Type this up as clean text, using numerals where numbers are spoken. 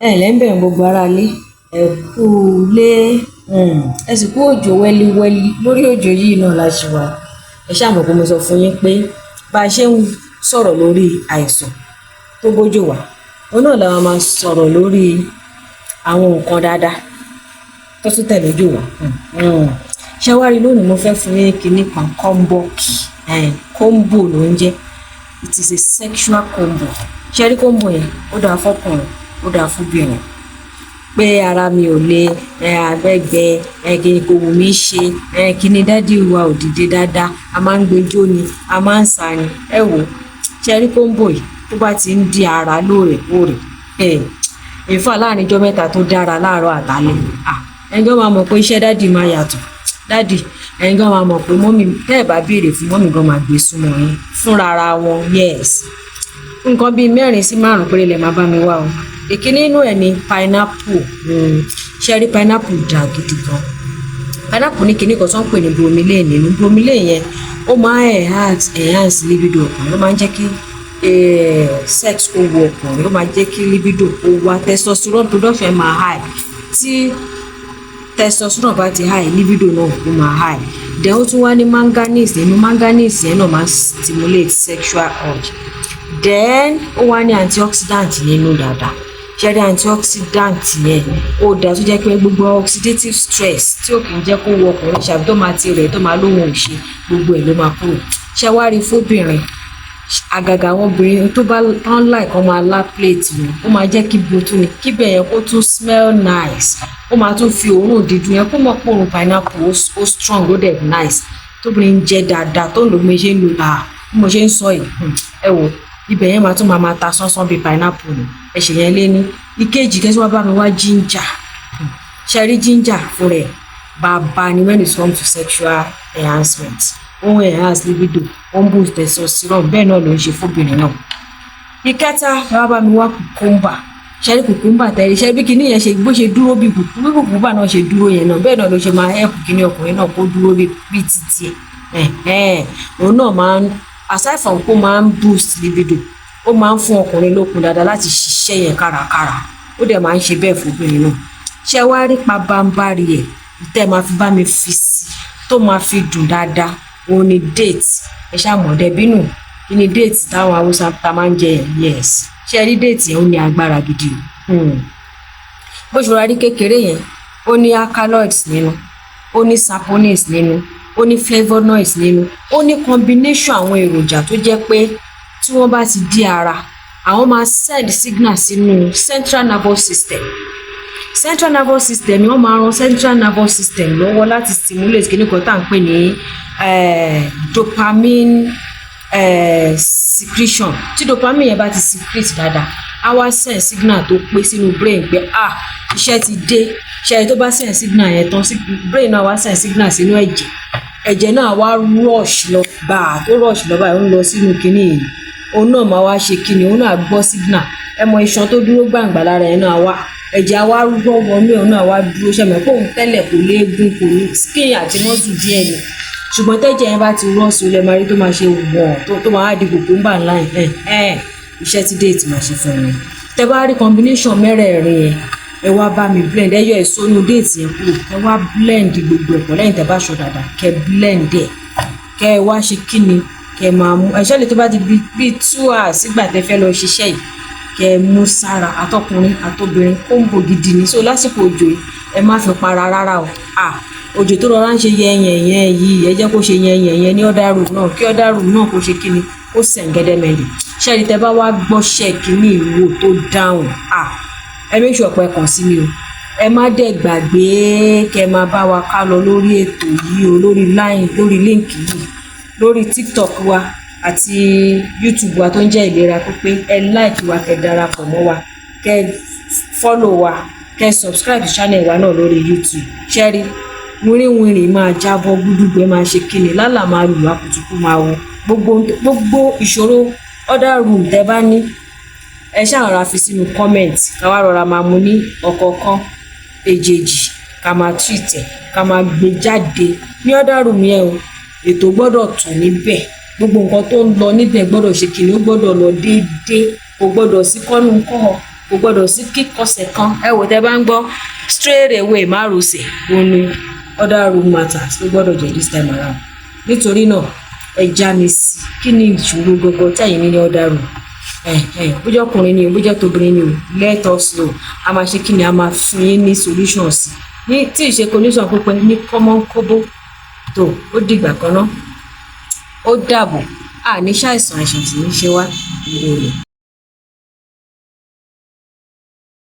Ẹ ǹlẹ́ ń bẹ̀ gbogbo aráalé, ẹ kú ilé, ẹ sì kú òjò wẹ́líwẹ́lí. Lórí òjò yìí náà la ṣì wà. Ẹ ṣáà mọ̀ pé mo sọ fún yín pé bá a ṣe ń sọ̀rọ̀ lórí àìsàn tó bójò wá, òun náà la máa máa sọ̀rọ̀ lórí àwọn nǹkan dáadáa tó tún tẹ̀lé òjò wá. Ṣé wá rí lónìí, mo fẹ́ fún yín ní kinní kan, combo key, combo ló ń jẹ́. It is a sexual combo. Ṣé rí combo yẹn? Ó dáa fọ́kùnrin, ó dáa fóbìnrin. Pé ara mi ò le, ẹ abẹ́gbẹ, ẹ kí kò wù mí ṣe, ẹ kíní daddy wa ò dìde dáadáa, a máa ń gbẹjọ́ ni, a máa ń sá ni. Ẹ wò ó, ṣé rí combo yìí, tó bá ti ń di ara lóòrèkóòrè, in fact, láàrin ijọ́ 3 tó dára láàárọ̀ àtàlẹ́, ah, ẹ̀yin gan máa mọ̀ pé iṣẹ́ daddy máa yàtọ̀. Daddy, ẹ̀yin gan máa mọ̀ pé mummy, tẹ́ ẹ̀ bá béèrè fún, mummy gan máa gbé súnmọ́ yín fúnra ara wọn. Yes, nǹkan bíi mẹ́rin sí márùn-ún péré lè máa bá mi wá o. Ìkíní inú ẹ̀ ní pineapple. Ṣé rí pineapple dà gidi gan. Pineapple ní kinní kan tó ń pè ní bromelain nínú. Bromelain yẹn, ó máa ń enhance libido ọkùnrin, ó máa ń jẹ́ kí sex kó wọ ọkùnrin, ó máa jẹ́ kí libido kó wá, testosterone production máa high. Tí testosterone bá ti high, libido náà ó máa high. Then ó tún wá ní manganese nínú. Manganese yẹn náà máa stimulate sexual urge. Then ó wá ní antioxidant nínú dáadáa. Ṣé rí antioxidant yẹn, ó dáa tó jẹ́ pé gbogbo oxidative stress tí ò kì í jẹ́ kó wọ ọkùnrin ṣàbí tó máa ti rẹ̀, tó máa lóhun ò ṣe, gbogbo ẹ̀ ló máa kúrò. Ṣé wá rí fóbìnrin, àgàgà àwọn obìnrin tó bá tán like kán máa lá plate wọn, ó máa jẹ́ kí bo tún ni kíbẹ̀ yẹn kó tún smell nice. Ó máa tún fi òórùn dídùn yẹn kó mọ̀ pé òórùn pineapple ó strong, ó dẹ̀ nice. Tóbìnrin ń jẹ dáadáa, tó ń lò bí mo ṣe ń lò, ah, bí mo ṣe ń sọ yìí, ẹ wò, ibẹ̀ yẹn máa tún máa ta sánsán bíi pineapple ni. Ẹ ṣe yẹn lé ní. Ìkejì, kẹ́sí wá bá mi wá ginger. Ṣe rí ginger fún rẹ̀, bàbá ni when it comes to sexual enhancement. Ó ń enhance libido, ó ń boost testosterone, bẹ́ẹ̀ náà ló ń ṣe fóbìnrin náà. Ìkẹta, ẹ wá bá mi wá cucumber. Ṣe rí cucumber tẹ́lẹ̀, ṣe bí kinní yẹn ṣe bó ṣe dúró, bí cucumber náà ṣe dúró yẹn náà, bẹ́ẹ̀ náà ló ṣe máa help kinní ọkùnrin náà kó dúró bí títí ẹ̀. Òun náà máa ń, aside from kó máa ń boost libido, ó máa ń fún ọkùnrin lókun dáadáa láti ṣiṣẹ́ yẹn kárakára. Ó dẹ̀ máa ń ṣe bẹ́ẹ̀ fóbìnrin náà. Ṣé wá rí pabambarì ẹ̀ tẹ́ máa fi bá mi fi sí tó máa fi dùn dáadáa, òun ni date. Ẹ ṣáà mọ̀ dẹ̀bínú, kí ni date táwọn Haúsá ta máa ń jẹ yẹn? Yes, ṣé rí date yẹn, ó ní agbára gidi o. Bó ṣe rọra rí kékeré yẹn, ó ní alkaloids nínú, ó ní saponins nínú, ó ní flavonoids nínú, ó ní combination àwọn èròjà tó jẹ́ pé tí wọ́n bá ti dí ara, àwọn máa send signal sínú central nervous system. Central nervous system, wọ́n máa ran central nervous system lọ́wọ́ láti stimulate kíní kan tá à ń pè ní dopamine secretion. Tí dopamine yẹn bá ti secrete dáadáa, á wá send signal tó pé sínú brain pé, ah, iṣẹ́ ti dé. Ṣe tó bá send signal yẹn tán, brain náà wá send signal sínú ẹ̀jẹ̀. Ẹ̀jẹ̀ náà wá rush lọ gbàá, tó rush lọ báyìí, ó ń lọ sínú kíní yìí. Òun náà máa wá ṣe kíni? Òun náà gbọ́ signal. Ẹ mọ iṣan tó dúró gbàǹgbà lára ẹ̀ náà wá, ẹ̀jẹ̀ á wá rọ́ wọnú ẹ̀, òun náà wá dúró. Ṣe mọ̀ pé òun tẹ́lẹ̀ kò léegun, kò ní skin àti muscle díẹ̀ ni, ṣùgbọ́n tẹ́jẹ̀ yẹn bá ti rọ́ sí, olè máa rí tó máa ṣe wọ̀n, tó máa di cucumber ńlá yẹn. Ẹ̀ iṣẹ́ tí date máa ṣe fún mi. Tẹ́ bá rí combination mẹ́rẹ̀ẹ̀rin yẹn, ẹ wá bá mi blend. Ẹ yọ èso inú date yẹn kúrò, ẹ wá blend gbogbo ẹ̀ pọ̀. Lẹ́yìn tẹ́ bá ṣọ dáadáa, kẹ́ blend ẹ̀, kẹ́ ẹ wá ṣe kíni? Kẹ́ máa mú ẹ̀ṣọ́ lè tó bá di bíi 2 hours sígbà tẹ́ fẹ́ lọ ṣiṣẹ́ yìí, kẹ́ ẹ mú sára. Àtọkùnrin àtobìnrin, combo gidi ni. So lásìkò òjò yìí, ẹ má fi para rárá o. Ah, òjò tó rọra ń ṣe yẹnyẹnyẹn yìí, ẹ jẹ́ kó ṣe yẹnyẹnyẹn ní other room náà, kí other room náà kó ṣe kíni? Kó sẹ̀ǹgẹ́dẹ́mẹ́lì. Ṣẹ́ni tẹ́ bá wá gbọ́ṣẹ́ kíní ìwò tó dáhùn, ah, ẹ make sure pé ẹ kàn sí mi o. Ẹ má dẹ̀ gbàgbé kẹ́ máa bá wa ká lọ lórí ètò yìí o, lórí line, lórí link yìí, lórí TikTok wa àti YouTube wa tó ń jẹ́ Ìlera Pípé. Ẹ like wa, kẹ́ darapọ̀ mọ́ wa, kẹ́ follow wa, kẹ́ subscribe channel wa náà lórí YouTube. Ṣẹ́rí wìrìwìrì máa jábọ́, gbúdúgbẹ máa ṣe kíni, lálà máa lù, àkùtùkù máa wọ gbogbo gbogbo ìṣòro other room tẹ́ bá ní, ẹ ṣáà rọra fi sínú comment, ká wá rọra máa mú ní ọ̀kọ̀ọ̀kan èjèèjì, ká máa treat ẹ̀, ká máa gbé jáde ní other room yẹn o. Ètò gbọ́dọ̀ tò níbẹ̀, gbogbo nǹkan tó ń lọ níbẹ̀ gbọ́dọ̀ ṣe kíni? Ó gbọ́dọ̀ lọ déédéé, kò gbọ́dọ̀ sí kọ́nù kọ́. Kò gbọ́dọ̀ sí kíkọsẹ̀ kan. Ẹ wò, tẹ́ bá ń gbọ́ straight away, márosẹ̀, òun ni other room matters ló gbọ́dọ̀ jẹ́ this time around. Nítorí náà, ẹ já mi sí, kí ni ìṣòro gbogbo tẹ̀yin ní ní other room? Ẹ ẹ bójá ọkùnrin ni o, bójá tóbìnrin ni o, let us know. A máa ṣe kí ni, a máa fún yín ní solutions ní tí ì ṣe solution pípẹ́ ní kọ́mọ́ kóbó tó. Ó dìgbà kan náà, ó dàbọ̀. Àní ṣàìsàn, àìsàn sì ní ṣe wá. Ire o.